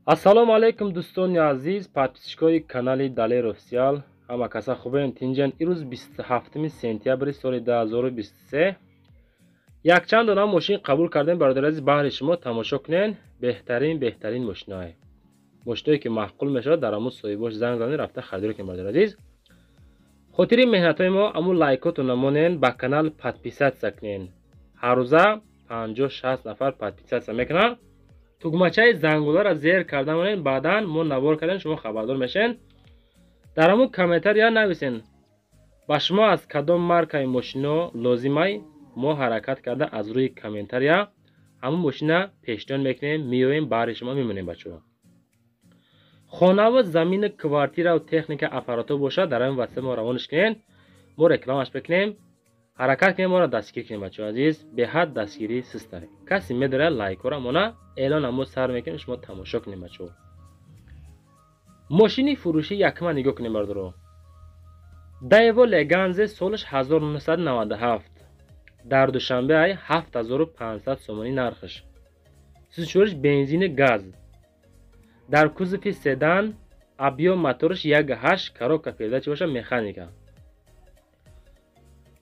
Ассалому алайкум дӯстони азиз, подписчикои канали Далер Официал. Ҳама каса хубен, тинҷен. Ирӯз 27 сентябри соли 2023 якчанд дона мошин қабул кардем, бародари азиз, баҳри шумо тамошо кунен. Беҳтарин мошиноe. Мошиное ки маъқул мешавад, дар ҳамун соҳибош занг занед, рафта харидорӣ кунед, бародари азиз. Хотири меҳнатҳои мо аму лайкотон намонен, ба канал подписатсия кунен. Ҳаррӯза 50-60 нафар подписатсия мекунанд. Тугмачаи зангуларо зер карда монед, баъдан мо навор кардем, шумо хабардор мешен. Дар ҳамун комментария нависен, ба шумо аз кадом маркаи мошино лозимай, мо ҳаракат карда аз рӯи комментария ҳамун мошина пешниҳод мекунем, меоем баҳри шумо мемонем, бачаҳо. Хонаву замину квартираву техника аппарато бошад, дар ҳамин ватсап мо равонаш кунен, мо рекламаш бикунем, ҳаракат кунем, моро дастгирӣ кунем, бачаҳо азиз. Беҳад дастгирӣ систаре. Касе медорад лайкора мона, эълона мо сар мекунем, шумо тамошо кунем, бачаҳо. Мошини фурӯшӣ якма нигоҳ кунем, бародаро. Daewoo Leganze солаш 1997 дар Душанбе ай 7500 сомонӣ нархаш. Сӯзишвориш бензини газ. Дар кузови седан, объём мотораш 1.8, коробка передачи боша механика.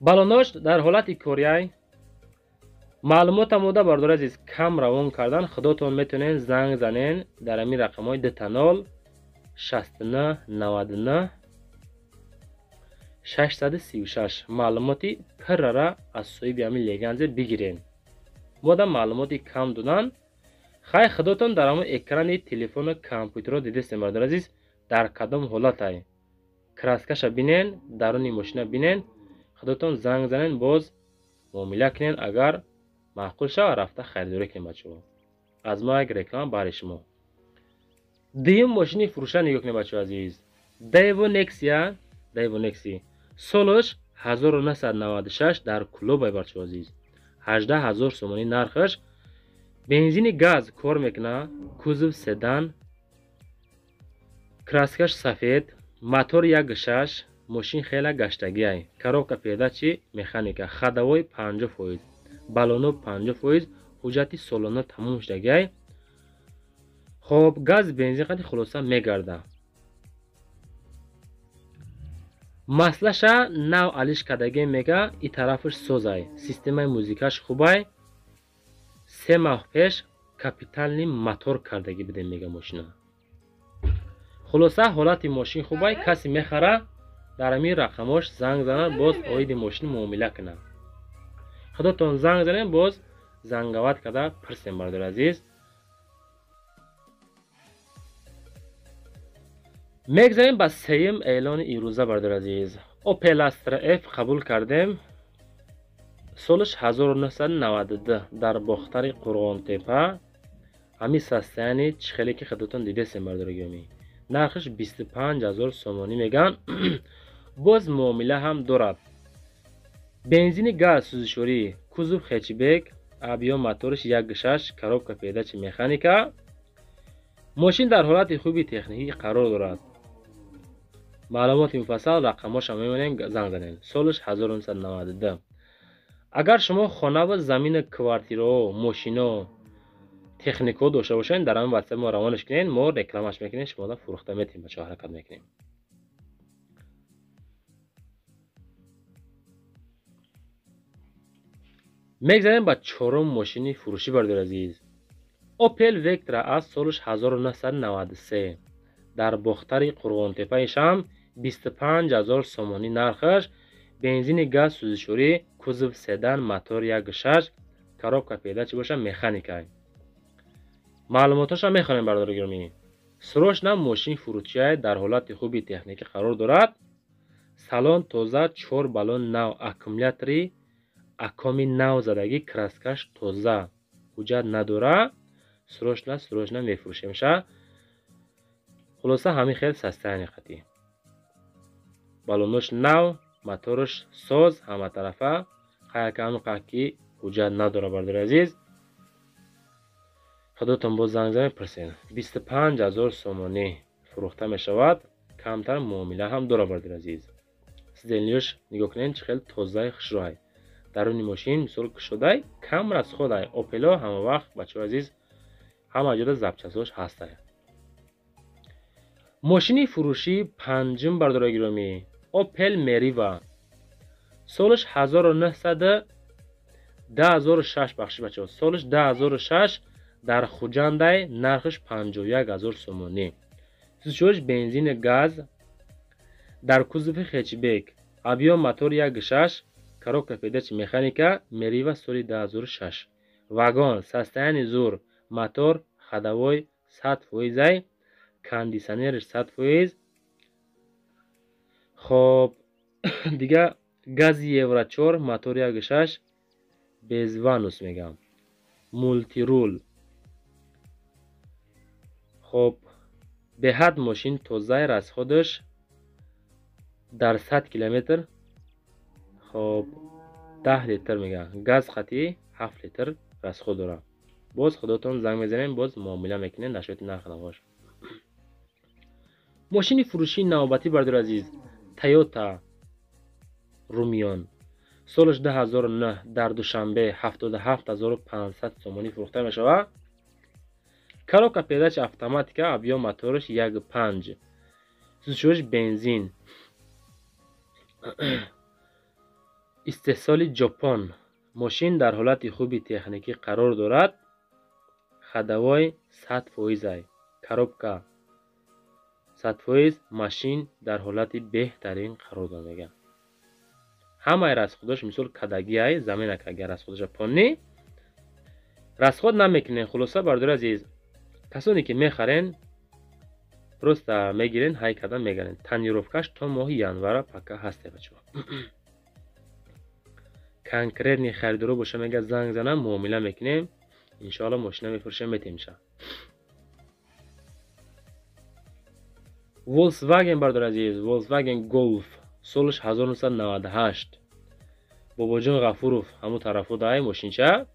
Балонош дар ҳолати корияй. Маълумота мода, бародари азиз, кам равон кардан, худотон метавонед занг занен дар ҳамин рақамҳои 20 69 99 636. Маълумоти пуррара аз соҳиби ҳамин Леганзе бигирен. Мода маълумоти кам додан. Хай, худотон дар ҳамон экрани телефону компютерро дидестем, бародари азиз, дар кадом ҳолатай. Краскаша бинен, даруни мошина бинен, худотон занг занен, боз муомила кунен, агар маъқул шава рафта харидорӣ кунем, бачаҳо. Аз мо як реклама баҳри шумо. Дуюм мошини фурӯша нигоҳ кунем, бачаҳо азиз. Daewoo Nexia, Daewoo Nexia солаш 1996 дар Кулобай, бачаҳо азиз. 18000 сомонӣ нархаш. Бензини газ кор мекунад, кузов седан, краскаш сафед, мотор 1.6, мошин хела гаштагиай, коробка передачи механика, ходовой 50%, балоно 50%, ҳуҷҷати солона тамом шудагиай. Хоб, газ бензин қади хулоса мегарда. Маслаша нав алиш кардагӣ мега, и тарафаш созай, системаи музикаш хубай. 3 моҳ пеш капитални мотор кардагӣ бидем мега мошина. Хулоса ҳолати мошин хубай, касе мехара дар ҳамин рақамош занг занад, боз оиди мошин муомила кунад. Худотон занг занем, боз зангават карда пурсем, бародари азиз. Мегзарем ба сеюм эълони ирӯза, бародари азиз. Opel Astra F қабул кардем. Солаш 1992 дар Бохтари Қурғонтепа. Ҳамин состояние чӣ хеле ки худотон дидесем, бародари гиромӣ. Нархаш 25000 сомонӣ меган. Боз муомила ҳам дорад. Бензини газ сӯзишворӣ, кузов хэтчбек, объём мотораш 1.6, коробка передачи механика. Мошин дар ҳолати хуби техникӣ қарор дорад. Маълумоти муфассал рақамҳоша мемонем, занг занем. Солаш 1992. Агар шумо хонаву замину квартираҳо, мошино, техникаҳо дошта бошед, дар ҳамин ватсап мо равонаш кунед, мо рекламаш мекунем, шумода фурӯхта метиҳем, бачаҳо, ҳаракат мекунем. Мегзарем ба чорум мошини фурӯшӣ, бародари азиз. Opel Vectra аз солаш 1993 дар Бохтари Қурғонтепаи шам 25000 сомонӣ нархаш. Бензини газ сӯзишворӣ, кузов седан, мотор 1.6, коробка передачи боша механика. Маълумотҳоша мехонем, бародари гиромӣ. Срочно мошин фурӯшиай дар ҳолати хуби техникӣ қарор дорад. Салон тоза, 4 баллон нав, аккумулятори акоми нав задагӣ, краскаш тоза, ҳуҷҷат надора. Срочно мефурӯшемша. Хулоса ҳамин хел состояние қатӣ. Баллонош нав, мотораш соз, ҳаматарафа, қаякам ки ҳуҷҷат надора, бародари азиз. Худотон боз занг занед, пурсед. 25000 сомонӣ фурӯхта мешавад, камтар муомила ҳам дора, бародари азиз. Сиденьёш нигоҳ кунед, чӣ хел тозаи хушрӯай. Даруни мошин мисол кушодай, кам расходай. Опело ҳама вақт, бачаҳои азиз, ҳама ҷода запчастҳош ҳастай. Мошини фурӯшии панҷум, бардорои гиромӣ, Opel Meriva, солаш 1900 2006, бахшиш, бачаҳо, солаш 2006, дар Хуҷандай, нархаш 51 000 сомонӣ. Сӯзишвориш бензини газ, дар кузови хэтчбек, объём мотор 1,6, коробка передач механика. Мерива соли 2006, вагон, состояние зур, мотор ходовой 100 фоизай, кондитсионерш 100%. Хоб, дига гази евро 4, мотор 1,6, без ванус мегам, мультируль. Хоб, беҳад мошин тозаи, расходаш дар 100 километр, хоб, 10 литр мегӯянд, газ қатъӣ 7 литр расход дорад. Боз худотон занг мезанем, боз муомила мекунем насчёти нарх навош. Мошини фурӯшии навбатӣ, бардори азиз, Тойота Румион, солаш 2009, дар Душанбе 77 500 сомонӣ фурӯхта мешавад. Коробка передач автоматика, объём мотораш 1,5, сӯзишвориш бензин, истеҳсоли Ҷопон. Мошин дар ҳолати хуби техникӣ қарор дорад, ходовой 100 фоизай, коробка 100%, машин дар ҳолати беҳтарин қарор дорад, мегӯяд. Ҳамаи расходаш мисол кадагиай, замена кагия, расходаша полный расход намекунем. Хулоса, бардори азиз, касоне ки мехарен, просто мегирен, ҳай кардан мегарен. Тонировкаш то моҳи январа пока ҳасте, бачаҳо. Конкретный харидоро боша, мега, занг занам, муомила мекунем, иншоалло мошина мефурӯшем, метемша. Volkswagen, бардори азиз, Volkswagen Golf, солаш 1998, Бобоҷон Ғафуров ҳамун тарафо дай мошинча.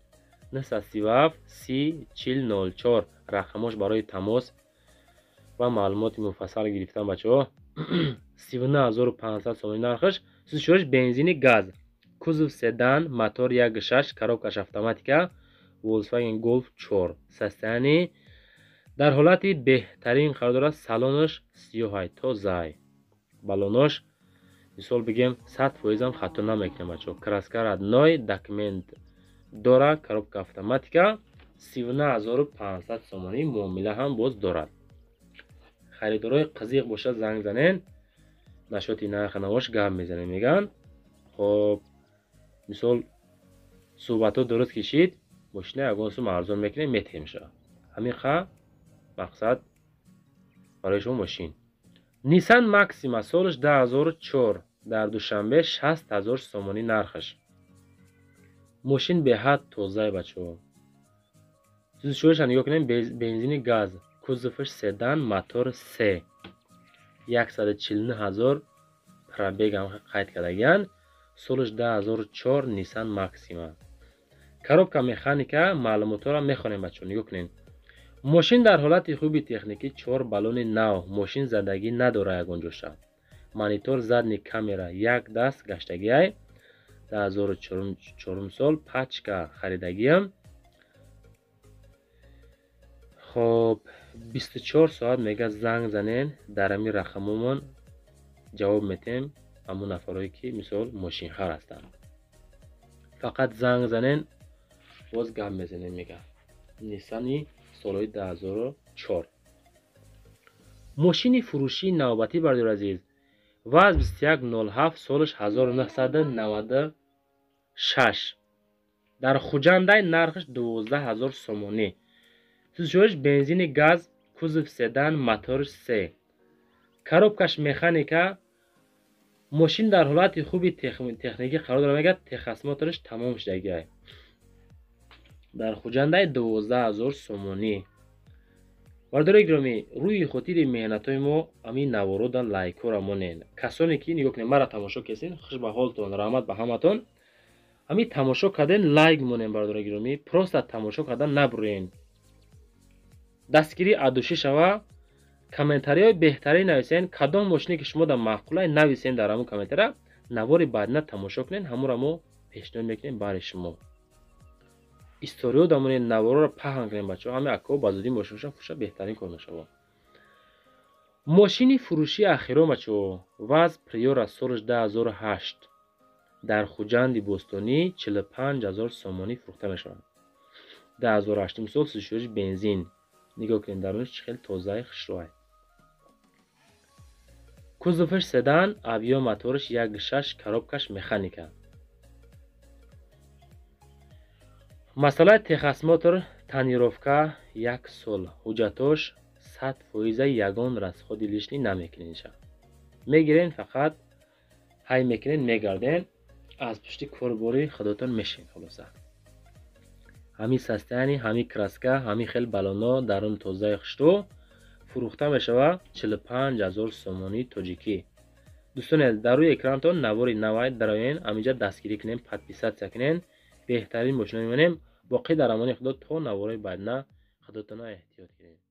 937 30 40 04 рақамош барои тамос ва маълумоти муфассал гирифтан, бачаҳо. 39 500 сомонӣ нархаш. Сӯзишвориш бензини газ, кузов седан, мотор 1,6, коробкаш автоматика. Volkswagen Golf 4, состояние дар ҳолати беҳтарин қарор дорад, салонаш сиёҳай, тозай, балонош мисол бигем 100 фоизам хато намекунем, бачаҳо. Краска родной, документ дора, коробка автоматика, 39 500 сомонӣ, муомила ҳам боз дорад. Харидорои қызиқ бошад, занг занен, насчёти нархи навош гап мезанем, мегӯянд. Хоб, мисол, суҳбатҳо дуруст кишид, мошина ягон сум арзон мекунем, метемша. Ҳамин ха мақсад барои шумо мошин. Nissan Maxima, солаш 2004, дар Душанбе 60 000 сомонӣ нархаш. Мошин беҳад тозае, бачаҳо. Сӯзишвориша нигоҳ кунем: бензини газ, кузоваш седан, мотор се, 149 000 пробегам қайд кардагиянд. Солаш 2004, Nissan Maxima, коробка механика. Маълумотҳоро мехонем, бачаҳо, нигоҳ кунед. Мошин дар ҳолати хуби техникӣ, чор баллони нав, мошин задагӣ надорад ягон ҷоша, монитор, задний камера, як даст гаштагиай, 2004 сол, пачка харидагиам. Хоб, 24 соат, мега, занг занен дар ҳамин рақамомон, ҷавоб метем. Ҳамун нафарое ки мисол мошинхар ҳастанд, фақат занг занен, боз гап мезанем, мега. Ниссани солҳои 2004. Мошини фурӯшии навбатӣ, бардори азиз, ВАЗ 2107, солаш 1996, дар Хуҷандай, нархаш 12 000 сомонӣ. Сӯзишвориш бензини газ, кузов седан, моторш се, коробкаш механика. Мошин дар ҳолати хуби техникӣ қарор дорад, мегӯяд, техосмотраш тамом шудагиай. Дар Хуҷандай 12 000 сомонӣ. Бардори гиромӣ, рӯи хотири меҳнатҳои мо ҳамин наворода лайкҳоро монед. Касоне ки, нигоҳ кунед, маро тамошо кесен, хуш ба ҳолтон, раҳмат ба ҳаматон. Ҳамин тамошо карден, лайк монем, бардори гиромӣ, просто тамошо кардан набурен. Дастгирӣ от души шава. Комментариҳои беҳтарин нависен, кадом мошине ки шумо дар маъқулай, нависен дар ҳамун комментария. Навори баъдина тамошо кунед, ҳамонро мо пешниҳод мекунем барои шумо. Историё дамонед, наворро паҳн кунем, бачаҳо. Ҳамин аккаҳо ба зудӣ мошинашон фурӯша, беҳтарин кор мешавад. Мошини фурӯшии ахиро, бачаҳо, ВАЗ Приора солаш 2008 дар Хуҷанди бостонӣ 45 000 сомонӣ фурӯхта мешавад. 2008 сол, сишӯриш бензин. Нигоҳ кунед, дарунаш чӣ хел тозаи хушрӯай. Кузоваш седан, объём мотораш 1,6, коробкаш механика. Масъалаи техосмотр, тонировка як сол, ҳуҷҷатош 100%, ягон расходи лишний намекунедша. Мегирен, фақат ҳай мекунед, мегарден, аз пушти корбори худотон мешин. Хулоса, ҳамин состояние, ҳамин краска, ҳамин хел баллоно, дарун тозаи хушрӯ фурӯхта мешавад 45 000 сомонии тоҷикӣ. Дӯстони азиз, дар рӯи экранатон навори навай дароен, ҳаминҷа дастгирӣ кунем, подписаться кунем, беҳтарин мошино мемонем. Боқӣ дар амони Худо то наворои баъдина, худотона эҳтиёт кунед.